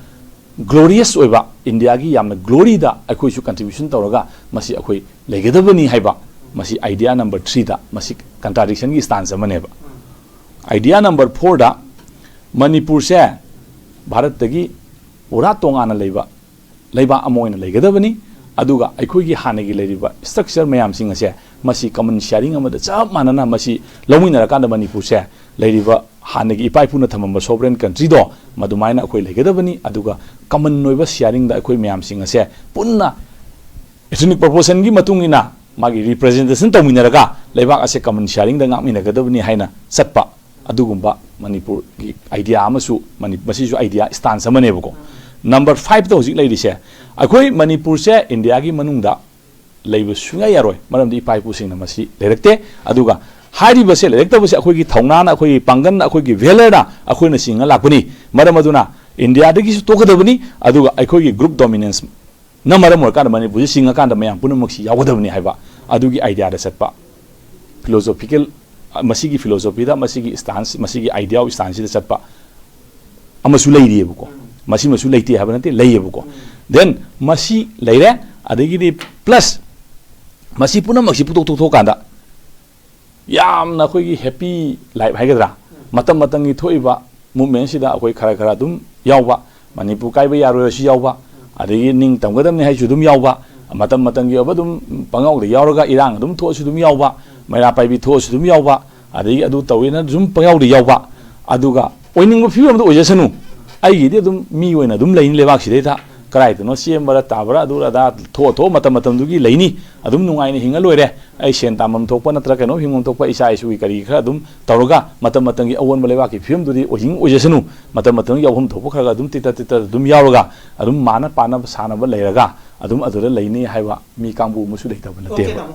glorious ꯑꯣꯏꯕ, ꯏꯟꯗꯤꯌꯥꯒꯤ ꯌꯥꯝꯅ glory ꯗ ꯑꯩꯈꯣꯏꯁꯨ contribution ꯇꯧꯔꯒ ꯃꯁꯤ ꯑꯩꯈꯣꯏ ꯂꯩꯒꯗꯕꯅꯤ ꯍꯥꯏꯕ, ꯃꯁꯤ idea number three ꯗ ꯃꯁꯤ contradiction ꯒꯤ stance ꯑꯃꯅꯦꯕ꯫ Idea number four ꯗ ꯃꯅꯤꯄꯨꯔꯁꯦ ꯚꯥꯔꯠꯇꯒꯤ ꯄꯨꯔꯥ ꯇꯣꯉꯥꯟꯅ ꯂꯩꯕ ꯂꯩꯕꯥꯛ ꯑꯃ ꯑꯣꯏꯅ ꯂꯩꯒꯗꯕꯅꯤ꯫ ꯑꯗꯨꯒ ꯑꯩꯈꯣꯏꯒꯤ ꯍꯥꯟꯅꯒꯤ ꯂꯩꯔꯤꯕ structure ꯃꯌꯥꯝꯁꯤꯡ ꯑꯁꯦ ꯃꯁꯤ common sharing ꯑꯃꯗ ꯆꯞ ꯃꯥꯟꯅꯅ ꯃꯁꯤ ꯂꯧꯃꯤꯟꯅꯔꯀꯥꯟꯗ ꯃꯅꯤꯄꯨꯔꯁꯦ ꯂꯩꯔꯤꯕ ꯍꯥꯟꯅꯒꯤ ꯏꯄꯥ ꯏꯄꯨꯅ ꯊꯝꯃꯝꯕ sovereign countryꯗꯣ ꯃꯗꯨꯃꯥꯏꯅ ꯑꯩꯈꯣꯏ ꯂꯩꯒꯗꯕꯅꯤ꯫ ꯑꯗꯨꯒ common ꯑꯣꯏꯕ sharingꯗ ꯑꯩꯈꯣꯏ ꯃꯌꯥꯝꯁꯤꯡ ꯑꯁꯦ ꯄꯨꯟꯅ ethnic proportionꯒꯤ ꯃꯇꯨꯡ ꯏꯟꯅ ꯃꯥꯒꯤ representation ꯇꯧꯃꯤꯟꯅꯔꯒ ꯂꯩꯕꯥꯛ ꯑꯁꯦ common sharingꯗ ꯉꯥꯛꯃꯤꯟꯅꯒꯗꯕꯅꯤ ꯍꯥꯏꯅ ꯆꯠꯄ ꯑꯗꯨꯒꯨꯝꯕ ꯃꯅꯤꯄꯨꯔꯒꯤ idea ꯑꯃꯁꯨ ꯃꯅꯤ-, ꯃꯁꯤꯁꯨ idea stance ꯑꯃꯅꯦꯕꯀꯣ꯫ Number fiveꯇ ꯍꯧꯖꯤꯛ ꯂꯩꯔꯤꯁꯦ, ꯑꯩꯈꯣꯏ ꯃꯅꯤꯄꯨꯔꯁꯦ ꯏꯟꯗꯤꯌꯥꯒꯤ ꯃꯅꯨꯡꯗ ꯂꯩꯕ ꯁꯨꯡꯌꯥ ꯌꯥꯔꯣꯏ, ꯃꯔꯝꯗꯤ ꯏꯄꯥ ꯏꯄꯨꯁꯤꯡꯅ ꯃꯁꯤ ꯂꯩꯔꯛꯇꯦ꯫ ꯑꯗꯨꯒ ꯍꯥꯏꯔꯤꯕꯁꯦ ꯂꯩꯔꯛꯇꯕꯁꯦ ꯑꯩꯈꯣꯏꯒꯤ ꯊꯧꯅꯥꯅ, ꯑꯩꯈꯣꯏꯒꯤ ꯄꯥꯡꯒꯜꯅ, ꯑꯩꯈꯣꯏꯒꯤ valorꯅ ꯑꯩꯈꯣꯏꯅ ꯆꯤꯡꯉ ꯂꯥꯛꯄꯅꯤ꯫ ꯃꯔꯝ ꯑꯗꯨꯅ ꯏꯟꯗꯤꯌꯥꯗꯒꯤꯁꯨ ꯇꯣꯛꯀꯗꯕꯅꯤ, ꯑꯗꯨꯒ ꯑꯩꯈꯣꯏꯒꯤ group dominanceꯅ ꯃꯔꯝ ꯑꯣꯏꯔꯀꯥꯟꯗ ꯃꯅꯤꯄꯨꯔꯁꯤ ꯆꯤꯡꯉꯀꯥꯟꯗ ꯃꯌꯥꯝ ꯄꯨꯝꯅꯃꯛꯁꯤ ꯌꯥꯎꯒꯗꯕꯅꯤ ꯍꯥꯏꯕ ꯑꯗꯨꯒꯤ ideaꯗ ꯆꯠꯄ philosophical, ꯃꯁꯤꯒꯤ philosophyꯗ, ꯃꯁꯤꯒꯤ stance, ꯃꯁꯤꯒꯤ idea of stanceꯁꯤꯗ ꯆꯠꯄ ꯑꯃꯁꯨ ꯂꯩꯔꯤꯑꯕꯀꯣ꯫ ꯃꯁꯤꯃꯁꯨ ꯂꯩꯇꯦ ꯍꯥꯏꯕ ꯅꯠꯇꯦ, ꯂꯩꯌꯦꯕꯀꯣ꯫ Then ꯃꯁꯤ ꯂꯩꯔꯦ, ꯑꯗꯒꯤꯗꯤ plus ꯃꯁꯤ ꯄꯨꯝꯅꯃꯛꯁꯤ ꯄꯨꯊꯣꯛ ꯊꯣꯛꯊꯣꯛꯀꯥꯟꯗ ꯌꯥꯝꯅ ꯑꯩꯈꯣꯏꯒꯤ happy life ꯍꯥꯏꯒꯗ꯭ꯔꯥ, ꯃꯇꯝ ꯃꯇꯝꯒꯤ ꯊꯣꯛꯏꯕ movementꯁꯤꯗ ꯑꯩꯈꯣꯏ ꯈꯔ ꯈꯔ ꯑꯗꯨꯝ ꯌꯥꯎꯕ, ꯃꯅꯤꯄꯨꯔ ꯀꯥꯏꯕ ꯌꯥꯔꯣꯏ ꯑꯁꯤ ꯌꯥꯎꯕ, ꯑꯗꯒꯤ ꯅꯤꯡ ꯇꯝꯒꯗꯕꯅꯤ ꯍꯥꯏꯁꯨ ꯑꯗꯨꯝ ꯌꯥꯎꯕ, ꯃꯇꯝ ꯃꯇꯝꯒꯤ ꯑꯣꯏꯕ ꯑꯗꯨꯝ ꯄꯪꯌꯥꯎꯗ ꯌꯥꯎꯔꯒ ꯏꯔꯥꯡ ꯑꯗꯨꯝ ꯊꯣꯛꯑꯁꯨ ꯑꯗꯨꯝ ꯌꯥꯎꯕ, ꯃꯩꯔꯥ ꯄꯥꯏꯕꯤ ꯊꯣꯛꯑꯁꯨ ꯑꯗꯨꯝ ꯌꯥꯎꯕ, ꯑꯗꯒꯤ ꯑꯗꯨ ꯇꯧꯋꯦꯅ ꯁꯨꯝ ꯄꯪꯌꯥꯎꯗ ꯌꯥꯎꯕ꯫ ꯑꯗꯨꯒ ꯑꯣꯏꯅꯤꯡꯕ ꯐꯤꯕꯝꯗ ꯑꯣꯏꯖꯁꯅꯨ, ꯑꯩꯒꯤꯗꯤ ꯑꯗꯨꯝ ꯃꯤ ꯑꯣꯏꯅ ꯑꯗꯨꯝ ꯂꯩꯅꯤ ꯂꯩꯕꯥꯛꯁꯤꯗꯩꯗ꯫ ꯀꯗꯥꯏꯗꯅꯣ ꯆꯦꯟꯕꯔ ꯇꯥꯕꯔ ꯑꯗꯨ ꯑꯗꯥ ꯊꯣꯛꯑ ꯊꯣꯛꯑ ꯃꯇꯝ ꯃꯇꯝꯗꯨꯒꯤ ꯂꯩꯅꯤ, ꯑꯗꯨꯝ ꯅꯨꯡꯉꯥꯏꯅ ꯍꯤꯡꯉ ꯂꯣꯏꯔꯦ꯫ ꯑꯩ ꯁꯦꯟ ꯇꯥꯟꯐꯝ ꯊꯣꯛꯄ ꯅꯠꯇ꯭ꯔꯒ ꯀꯩꯅꯣꯝ ꯍꯤꯡꯐꯝ ꯊꯣꯛꯄ ꯏꯆꯥ ꯏꯁꯨꯒꯤ ꯀꯔꯤ ꯈꯔ ꯑꯗꯨꯝ ꯇꯧꯔꯒ ꯃꯇꯝ ꯃꯇꯝꯒꯤ ꯑꯑꯣꯟꯕ ꯂꯩꯕꯥꯛꯀꯤ ꯐꯤꯕꯝꯗꯨꯗꯤ ꯑꯣꯏꯅꯤꯡ ꯑꯣꯏꯖꯁꯅꯨ, ꯃꯇꯝ ꯃꯇꯝꯒꯤ ꯌꯥꯎꯐꯝ ꯊꯣꯛꯄ ꯈꯔ ꯈꯔ ꯑꯗꯨꯝ ꯇꯤꯠꯇ ꯇꯤꯠꯇ ꯑꯗꯨꯝ ꯌꯥꯎꯔꯒ ꯑꯗꯨꯝ ꯃꯥꯅ ꯄꯥꯅꯕ ꯁꯥꯟꯅꯕ ꯂꯩꯔꯒ ꯑꯗꯨꯝ ꯑꯗꯨꯗ ꯂꯩꯅꯤ ꯍꯥꯏꯕ ꯃꯤ ꯀꯥꯡꯕꯨ ꯑꯃꯁꯨ ꯂꯩꯇꯕ ꯅꯠꯇꯦꯕ꯫